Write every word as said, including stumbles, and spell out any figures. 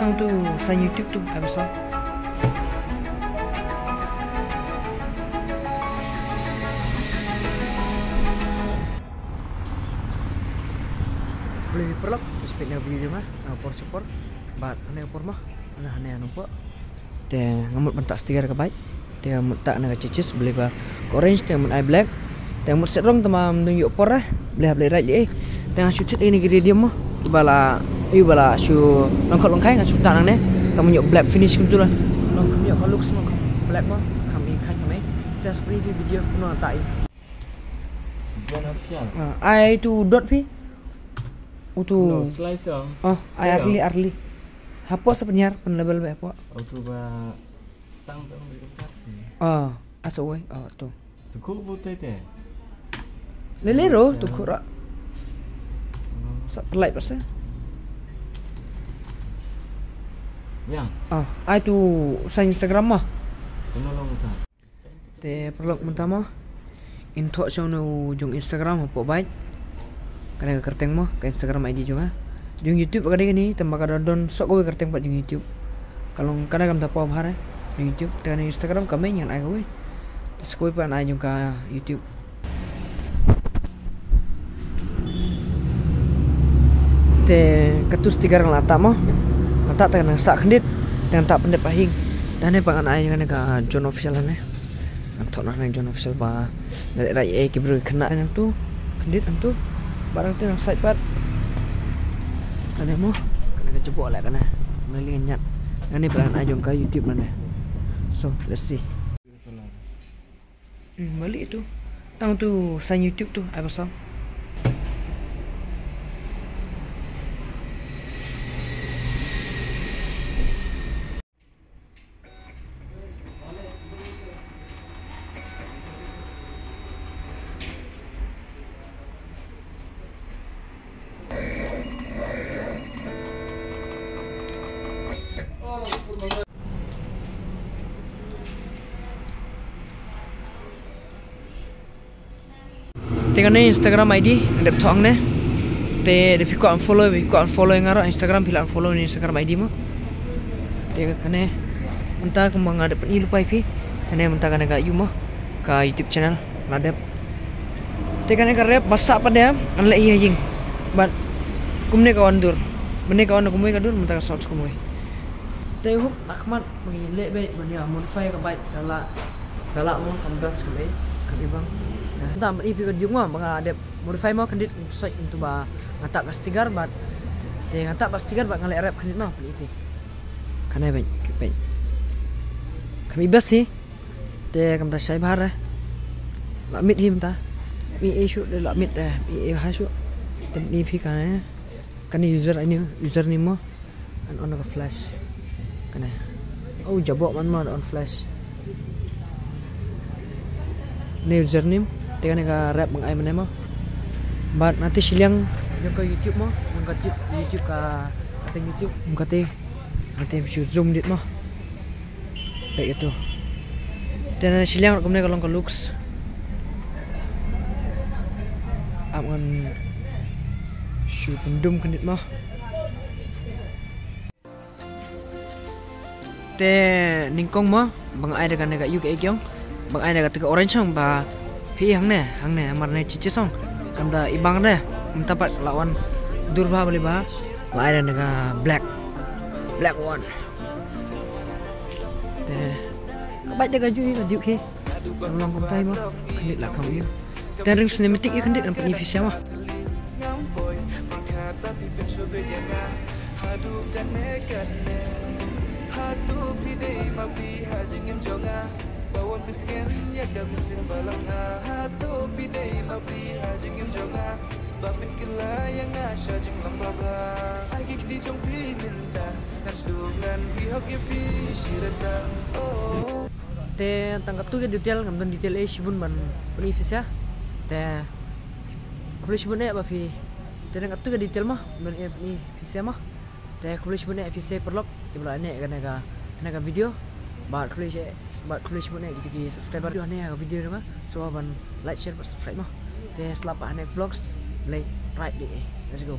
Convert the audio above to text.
Ang tu sa YouTube tu, ai ba sa. Boleh perlok, spek na video mah, na por support. Bat, ane por mah, na ane anu po. Te nga mut ban tah sticker ka bike. Te nga mut tah na ka churches, beli ba ka orange, te nga mut ai black. Te nga mut set rong te ma mdung yu por eh. Beli ha beli right li eh. Te nga shu tit ini ki radium mo. Bala, yu bala shu longkhot longkhai nga shu tah nangne. Te mut yu black finish kumtu la. Long kam yu ka looks mo kam black mo. Kam i khan kam eh. Te spek video kuno tah i. John Official. Ah, ai tu dot phi. Utu. No, slice ong. Oh, ai arli, arli. Hapo sa penyar pen level be hapo. Utu ba stang tu di kertas ni. Ah, asa oi. Oh, tu. Tu ko bu te te. Lele ro, tu ko ra. Sa pelai pas eh. Yang. Ah, ai tu sa Instagram mah. Kena long ta. Te paralok mynta mo. In thoh shong na u jong Instagram hapoh bike. Kane ka kyrteng mo, ka Instagram I D jong nga. Jong YouTube ka dei kane, tangba ka da don soh kawei kyrteng pat jong YouTube. Ka long kane kam da pop har eh, jong YouTube. Te kane Instagram ka mei ngan ai kawei. Te sa kawei pat ngan ai jong ka YouTube. Te katu sticker nga la tah mo. Nga tah te nga sah khyndiat. Te nga tah pyndep ha ïing. Te hangne pat ngan ai kane ka John Official hangne. Ngan thoh na hangne John Official ba nga leh rai eh ki briew ki khynnah nangtu. Khyndiat nangtu. Ba dang te nang sait pat. Kane mo. Kane ka jubok leh kane. Mali nga ñiat. Kane pat ngan ai jong ka YouTube hangne. So, let's see. Hmm, mali tu. Tang tu sa YouTube tu, ai ba sa. Te kane Instagram I D nga dep thoh hangne. Te da phi kwah unfollow, phi kwah unfollow ïa nga ruh Instagram, phi lah unfollow ïa Instagram I D mo. Te kane mynta kumba nga dep pyni lypa ïa phi. Kane mynta kane ka ïu mo, ka YouTube channel la dep. Te kane ka rep ba sah pat de ngan leh hi ha ïing. Bad kumne ka wan dur. Mynne ka wan kumwei ka dur, mynta ka sah kumwei. Te hup, akhmat. Ba ngi leh beit ban ïa modify ka bike ka la, ka la mo kam das ka beit ka ibang. Nda ban ïa phi ka Duke mo ba nga dep modify mo khyndiat, soi kumtu ba nga tah ka sticker bad te nga tah ba sticker bad nga leh rep khyndiat mo ban ïa phi. Kane beit, beit. Kam i best hi. Te kam da shai bha re. La mit hi mynta. Mi e shu de la mit de. Mi e ha shu. Te ban ïa phi kane. Kane user, ani user ni mo. An on ka flash. Kane. Oh, jabok man ma on flash. Ne username. Te kane ka rep ba nga ai mynne mo. Bad nati shiliang. Jong ka YouTube mo. Jong ka YouTube, YouTube ka, ka YouTube. Jong kate. Nati shu zoom dit mo. Peit ïa tu. Te na shiliang kumne ka long ka looks. Ap ngan shu pyndum khyndiat mo. Te nyngkong mo ba nga ai da kane ka ïu ka e kiong ba nga ai da kata ka orange song ba phi hangne hangne mar ne chichi song kam da i bang ne mynta pat la wan dur ba bali ba la ai da ka black black one. Te ka bike da ka ju hi ka Duke hi. Long kumta hi mo. Khyndiat la kham ïa. Te ring cinematic ïa khyndiat ngan pyni phi sha mo. Te tang katto ka detail, ngam don detail eh shibun ban pyni phi sha. Te khublei shibun eh ba phi. Te tang katto ka detail mo ban eh pyni phi sha mo. Te khublei shibun eh phi sha paralok kiba la neh kane ka, kane ka video. Bad khublei shi, bad khublei shibun eh kito ki subscriber. Hangne ka video ruh mo. So ban like, share bad subscribe mo. Te slap hangne vlogs. Like, right deh. Let's go.